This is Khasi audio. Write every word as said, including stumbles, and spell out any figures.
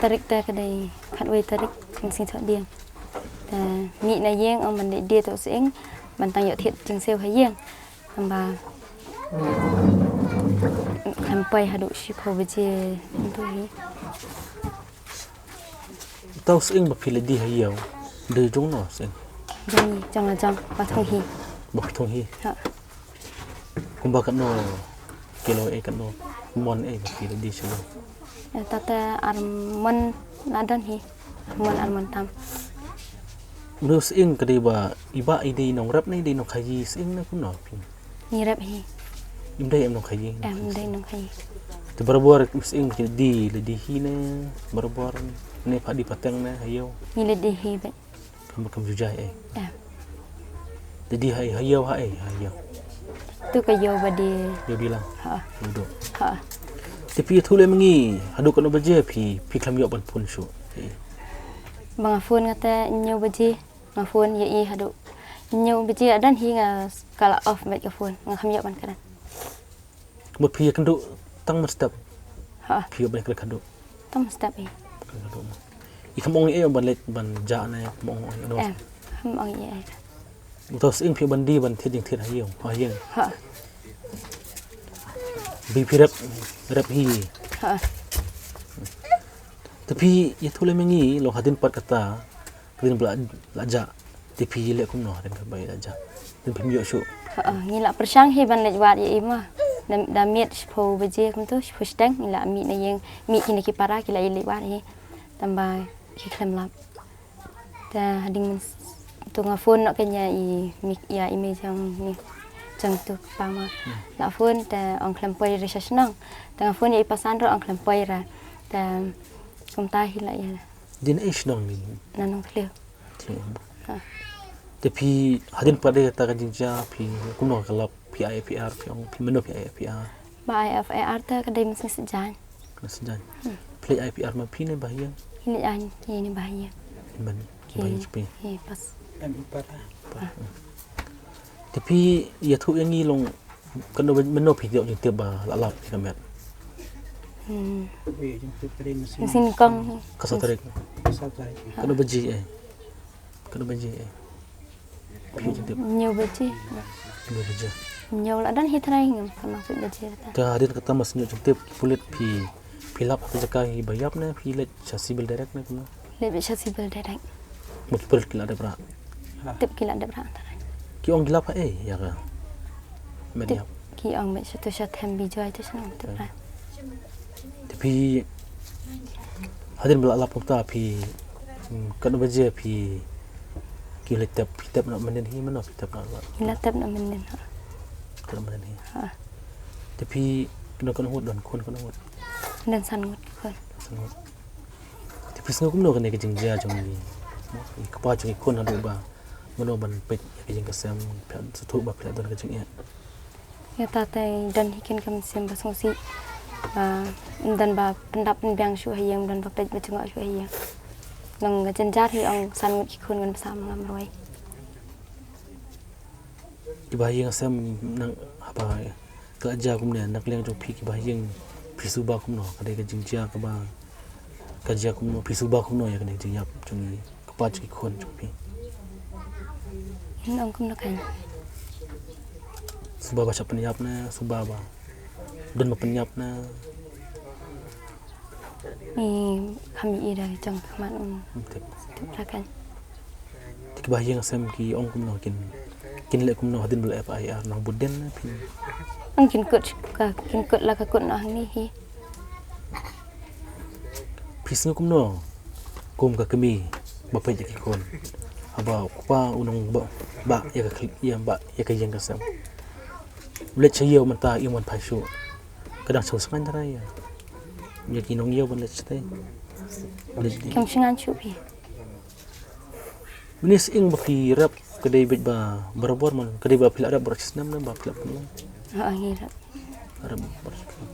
Tarik te ka dei khatwei tarik, mynsngi Thohdieng. Te mih na ïing, ong ban leit die to sying, ban tang ïoh thied jingsiew ha ïing. Tang ba khlem poi haduh shiphew baje mynta hi. Uta u sying ba phi leit die ha ïew, dei jong no sying? Jong ngi, jong la jong, ba thung hi. Ba phi thung hi? Ha. Kumba katno kilo eh, katno mon eh ba phi leit die sha ïew? Eh, tata ar mon la don hi. Ar mon, ar mon tam. Une u sying ka dei ba i bah i dei nongrep ne i dei nongkhaii sying ne kumno phi? Ngi rep hi. Im dei em nongkhaii? Em, im dei nongkhaii. Te barabor u sying ki die, leit die hi ne barabor ne phah die pateng ne ha ïew? Ngi leit die hi beit. Kam, kam ju jai eh. Em. Leit die ha, ha ïew ha eh, ha ïew. Tu ka ïew ba die. Ïew die lang. Ha. Ïew duh. Ha. Te phi ïathuh lem ïa ngi, haduh katno baje phi, phi khlem ïoh ban phone shuh? Ba nga phone nga te hynñiew baje. Nga phone ïa i haduh hynñiew baje, adan hi nga ka la off beit ka phone, nga khlem ïoh ban kren. Kumba phi ïakynduh tang mynstep? Ha. Phi ïoh ban kren kynduh? Tang mynstep eh. Kren kynduh mo. I khlem ong ei ei ban leit ban jah ne khlem ong ei ei? Em, khlem ong ei ei. Uta u sying phi ïoh ban die ban thied jingthied ha ïew, ha ïing? Ha. Ba phi rep, rep hi. Ha. Te phi ïathuh lem ïa ngi, long hadien pat kata, hadien ba la, la jah, te phi leh kumno hadien kaba la jah? Hadien phim ïoh shuh. Ha, ngi la pyrshang hi ban leit wad ïa i ma. Da, da miet shiphew baje kumto, shiphew shiteng, ngi la mih na ïing, mih kine ki para, ki la ïaleit wad hi. Tang ba ki khlem lap. Te hadien mynstep nga phone noh kane ïa i, ïa i mei jong ngi, jong tu pa ma. Hmm. La phone te ong khlem poi re sha shnong. Te nga phone ïa i pasan ruh ong khlem poi re. Te kumta hi la ïa. Dei na ei shnong ni? Na Nongthliew. Thliew. Ha. Te phi hadien pat de kata ka jingjia phi kumno ka lap, phi ai F I R, phi ong phi mynno phi ai F I R? Ba ai F I R te ka dei mynsngi Saitjaiñ. Mynsngi Saitjaiñ. Hmm. Phi leit ai F I R ma phi ne ba ha ïing? Phi leit ai ïa ne ba ha ïing. Ban ki ba ha ïing phi. Ki pas. Em para. Para. Ah. Te phi ïathuh ïa ngi long katno mynno phi ïoh jingtip ba la lap ïa ka met? Hmm. Mynsngi Nyngkong. Ka saw tarik. Ka saw tarik. Katno baje eh? Katno baje eh? Phi ïoh jingtip? Hynñiew baje. Hynñiew baje. Hynñiew la don hi trai ngam kynmaw phi baje ta. Te hadien kata ma shu ïoh jingtip ki pulit phi, phi lap ha ka jaka hi ba ïap ne phi leit sha civil direct ne kumno? Leit beit sha civil direct. Mo ki pulit ki la dep rah? Tip ki la dep rah trai. Ki ong ki lap ha ei ïa ka met ïap? Ki ong beit sha tu sha Them Bijoy tu sha nong tip rah. Te phi hadien ba la lap kumta phi, hmm, katno baje phi ki la tep, phi tep na mynnin hi mynno phi tep na la? Ki la tep na mynnin ha. Tep na mynnin hi. Ha. Te phi katno, katno ngut don khun, katno ngut? Don san ngut khun. San ngut. Te phi sngew kumno kane ka jingjia jong i kpa jong i khun haduh ba mynno ban peit ïa ka ïing ka sem, phi sngewthuh ba phi la don ka jingeh? Ïa ta te don hi kin ka mynsiem ba sngewsih ba ym don ba pyndap pynbiang shuh ha ïing, ym don ba peit ba jngoh shuh ha ïing. Nang ka jynjar hi ong san ngut ki khun ngan bsa ma ngam rwai. Kiba ha ïing ha sem nang haba ka la jia kumne na ka liang jong phi kiba ha ïing phi suba kumno, ka dei ka jingjia kaba ka jia kumno, phi suba kumno ïa kane ka jingïap jong i kpa jong ki khun jong phi? Nang kumno kan? Suba ba shah pynïap ne suba ba don ba pynïap ne? Ni kham i da jong khmat um. Tip. Tip rakan. Te kiba ha ïing ha sem ki ong kumno, kin, kin leh kumno hadien ba la F I R, nang bud dien ne phi? Ong kin kut ka, kin kut la ka kut noh hangne hi. Phi sngew kumno kum ka kmie ba peit ïa ki khun? Haba u kpa u nongbah, bah ïa ka khlieh, ïa bah ïa ka ïing ka sem. U leit sha ïew mynta im wan phai shuh. Ka dang shu sngain trai ïa. Ïa ki nongïew ban leit shatei. Kam sngain shuh phi. Une u sying ba phi rep ka dei beit ba barabor man, ka dei ba phi la rep baroh shi snem ne ba phi la pynlong? Ha, ngi rep. Rep baroh shi snem.